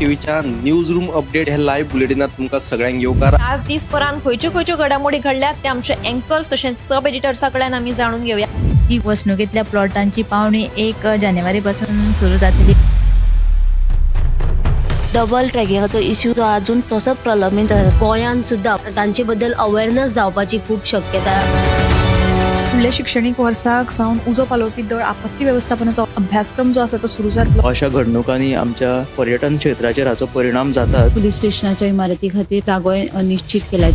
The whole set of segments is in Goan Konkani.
टीव्हीच्या न्यूज रूम अपडेट ह्या लायव्ह बुलेटिनात तुमकां सगळ्यांक येवकार. आज दिसभरान खंयच्यो खंयच्यो घडामोडी घडल्यात ते आमचे अँकर्स तशेंच सब एडिटर्सा कडल्यान आमी जाणून घेवया. ही वसणुकेंतल्या प्लॉटांची पावणी 1 जानेवारी पासून सुरू जातली. डबल ट्रॅकिंगाचो इश्यू जो अजून तसोच प्रलंबीत आसा. गोंयांत सुद्दां तांचे बद्दल अवेरनस जावपाची खूब शक्यता. फुडल्या शिक्षणीक वर्साक सावन उजो पालोवपी दळ आपत्ती वेवस्थापनाचो अभ्यासक्रम जो आसा तो सुरू जातलो. अशा घडणुकांनी आमच्या पर्यटन क्षेत्राचेर हाचो परिणाम जाता. पुलीस स्टेशनाच्या इमारती खातीर जागोय निश्चित केला.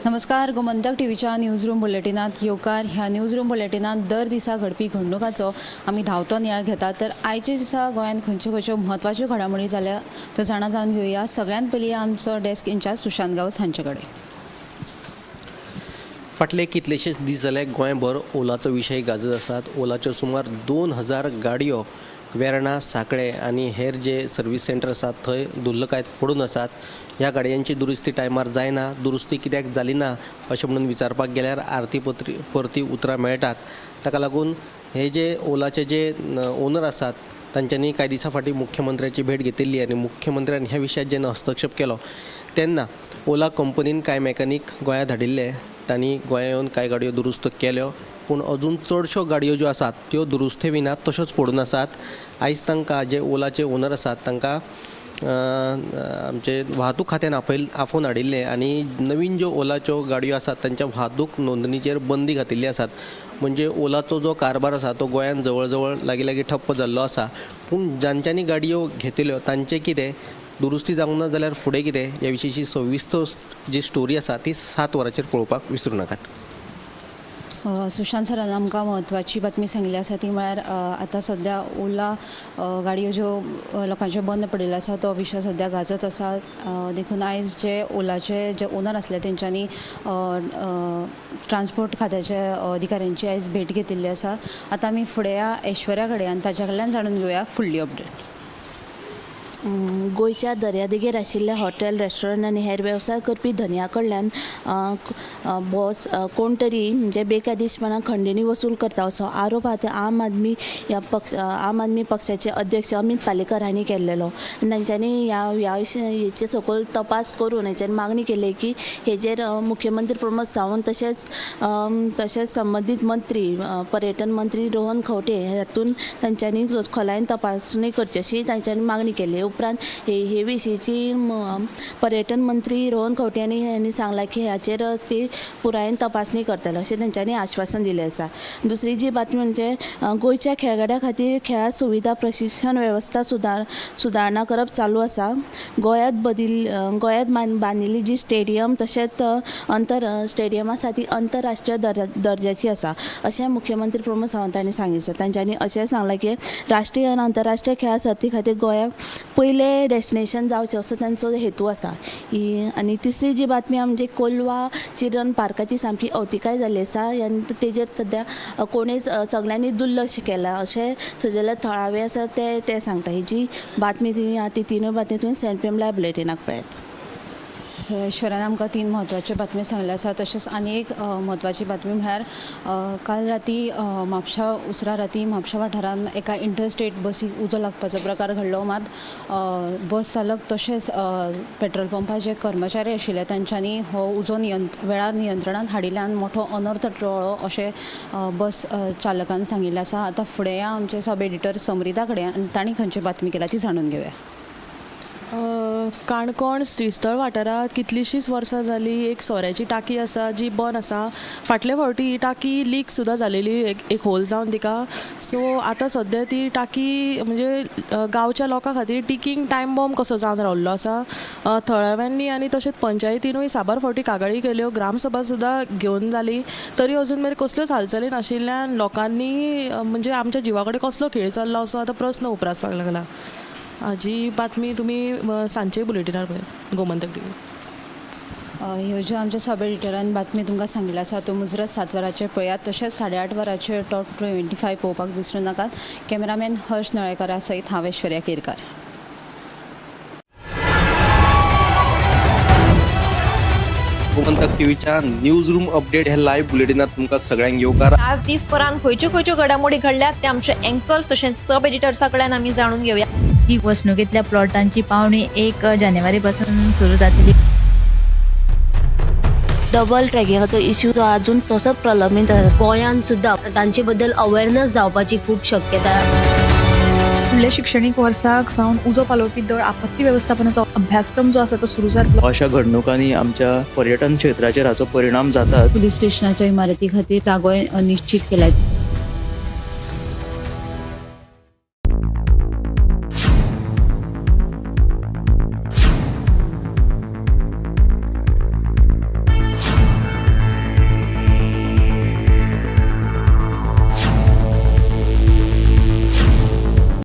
नमस्कार, गोमंतक टीव्हीच्या न्यूज रूम बुलेटिनात येवकार. ह्या न्यूज रूम बुलेटिनात दर दिसा घडपी घडणुकाचो आमी धांवतो नियाळ घेतात. तर आयच्या दिसा गोंयांत खंयच्यो खंयच्यो म्हत्वाच्यो घडामोडी जाल्या त्यो जाणा जावन घेवया. सगळ्यांत पयलीं आमचो डेस्क इन्चार्ज सुशांत गांवस हांचे कडेन. फाटले कितलेशेच दीस जाले गोंयभर ओलाचो विशय गाजत आसात. ओलाच्यो सुमार 2000 गाडयो वेर्णा, सांकळे आनी हेर जे सर्वीस सेंटर आसात थंय धुल्ल कायत पडून आसात. ह्या गाडयांची दुरुस्ती टायमार जायना. दुरुस्ती कित्याक जाली ना अशें म्हणून विचारपाक गेल्यार आरती पत्री परती उतरां मेळटात. ताका लागून हे जे ओलाचे जे ओनर आसात तांच्यांनी कांय दिसां फाटीं मुख्यमंत्र्याची भेट घेतिल्ली आनी मुख्यमंत्र्यान ह्या विशयात जेन्ना हस्तक्षेप केलो तेन्ना ओला कंपनीन कांय मॅकॅनीक गोंयांत धाडिल्ले. तांणी गोंया येवन कांय गाडयो दुरुस्त केल्यो, पूण अजून चडश्यो गाडयो ज्यो आसात त्यो दुरुस्ते विना तश्योच पडून आसात. आयज तांकां जे ओलाचे ओनर आसात तांकां आमचे वाहतूक खात्यान आफोवन हाडिल्लें आनी नवीन ज्यो ओलाच्यो गाडयो आसात तांच्या वाहतूक नोंदणीचेर बंदी घातिल्ली आसात. म्हणजे ओलाचो जो कारभार आसा तो गोंयांत जवळ जवळ लागीं लागीं ठप्प जाल्लो आसा. पूण जांच्यांनी गाडयो घेतिल्यो तांचें कितें? दुरुस्ती जावंक ना जाल्यार फुडें कितें? ह्या विशींची सविस्तर जी स्टोरी आसा ती 7 वरांचेर पळोवपाक विसरूं नाकात. सुशांत सरान आमकां म्हत्वाची बातमी सांगिल्ली आसा, ती म्हळ्यार आतां सद्या ओला गाडयो ज्यो लोकांच्यो बंद पडिल्ल्यो आसा तो विशय सद्या गाजत आसा. देखून आयज जे ओलाचे जे ओनर आसले तेंच्यांनी ट्रान्सपोर्ट खात्याच्या अधिकाऱ्यांची आयज भेट घेतिल्ली आसा. आतां आमी फुडें या ऐश्वर्या कडेन आनी ताच्या कडल्यान जाणून घेवया फुडली अपडेट. गोंयच्या दर्यादेगेर आशिल्ल्या हॉटेल, रेस्टॉरंट आनी हेर वेवसाय करपी धनया कडल्यान बॉस कोण तरी म्हणजे बेकायदेशीरपणान खंडणी वसूल करता असो आरोप आतां आम आदमी पक्षाचे अध्यक्ष अमीत पालेकर हांणी केल्लेलो आनी तांच्यांनी ह्या हेचे सकयल तपास करून हेचेर मागणी केली की हेजेर मुख्यमंत्री प्रमोद सावंत तशेंच संबंदीत मंत्री, पर्यटन मंत्री रोहन खंवटे हातून तांच्यांनी खोलायेन तपासणी करची अशी तांच्यांनी मागणी केली. उपरांत हे हे विशींची पर्यटन मंत्री रोहन खंवटे हांणी सांगलां की हाचेर ती पुरायेन तपासणी करतले अशें तेंच्यांनी आश्वासन दिलें आसा. दुसरी जी बातमी म्हणजे गोंयच्या खेळगड्या खातीर खेळा सुविधा, प्रशिक्षण वेवस्था सुदारणा करप चालू आसा. गोंयांत बांदिल्ली जी स्टेडियम तशेंच अंतर स्टेडियम आसा ती अंतरराष्ट्रीय दर्जाची आसा अशें मुख्यमंत्री प्रमोद सावंत हांणी सांगितलें. तांच्यांनी अशें सांगलां की राष्ट्रीय आनी आंतरराष्ट्रीय खेळां सर्ती खातीर गोंयाक पयलें डेस्टिनेशन जावचें असो तांचो हेतू आसा. ही आनी तिसरी जी बातमी आहा म्हणजे कोलवा चिल्ड्रन पार्काची सामकी अवतिकाय जाल्ली आसा आनी तेजेर सद्या कोणीच सगल्यांनी दुर्लक्ष केलां अशें थंयसरले थळावे आसा ते ते सांगता. ही जी बातमी ती आहा ती तिनूय बातमी तुमी 7 पीएम लायव बुलेटिनाक पळयात. ऐश्वर्यान आमकां तीन म्हत्वाच्यो बातम्यो सांगल्यो आसा. तशेंच आनी एक म्हत्वाची बातमी म्हळ्यार काल राती म्हापशा उसरां राती म्हापशा वाठारांत एका इंटरस्टेट बसीक उजो लागपाचो प्रकार घडलो. मात बस चालक तशेंच पेट्रोल पंपाचे कर्मचारी आशिल्ले तांच्यांनी हो उजो वेळार नियंत्रणांत हाडिल्ल्यान मोठो अनर्थ टळ्ळो अशें बस चालकान सांगिल्लें आसा. आतां फुडें या आमचे सब एडिटर समरिता कडेन आनी तांणी खंयची बातमी केल्या ती जाणून घेवया. काणकोण श्रीस्थळ वाठारांत कितलींशींच वर्सां जालीं एक सोऱ्याची टाकी आसा जी बंद आसा. फाटले फावटी ही टाकी लीक सुद्दां जालेली, एक एक होल जावन तिका. सो आतां सद्या ती टाकी म्हणजे गांवच्या लोकां खातीर टिकींग टायम बॉम्ब कसो जावन रावल्लो आसा. थळाव्यांनी आनी तशेंच पंचायतीनूय साबार फावटी कागाळी केल्यो, ग्रामसभा सुद्दां घेवन जाली, तरी अजून मेरेन कसल्योच हालचाली नाशिल्ल्यान लोकांनी म्हणजे आमच्या जिवा कडेन कसलो खेळ चल्ला असो आतां प्रस्न उप्रासपाक लागला. हाजी बातमी तुमी सांजचे बुलेटिनार पळयात गोमंतक टिवी. ह्यो ज्यो आमच्या सब एडिटरान बातमी तुमकां सांगिल्ली आसा त्यो मुजरत 7 वरांचेर पळयात. तशेंच 8:30 वरांचेर टॉप 25 पळोवपाक विसरूं नाकात. कॅमेरामॅन हर्ष नळेकरा सयत हांव ऐश्वर्या केरकार. गोमंतक टीव्हीच्या न्यूज रूम अपडेट ह्या लायव्ह बुलेटिनात तुमकां सगळ्यांक येवकार. आज दीसभरान खंयच्यो खंयच्यो घडामोडी घडल्यात ते आमचे अँकर्स तशेंच सब एडिटर्सा कडल्यान आमी जाणून घेवया. ही वसणुकेंतल्या प्लॉटांची पावणी 1 जानेवारी पासून सुरू जातली. डबल ट्रॅकिंगाचो इश्यू जो अजून तसोच प्रलंबीत आसा. गोंयांत सुद्दां तांचे बद्दल अवेअरनेस जावपाची खूब शक्यताय. फुडल्या शिक्षणीक वर्साक सावन उजो पालोवपी दळ आपत्ती वेवस्थापनाचो अभ्यासक्रम जो आसा तो सुरू जातलो. अशा घडणुकांनी आमच्या पर्यटन क्षेत्राचेर हाचो परिणाम जाता. पुलीस स्टेशनाच्या इमारती खातीर जागोय निश्चित केला.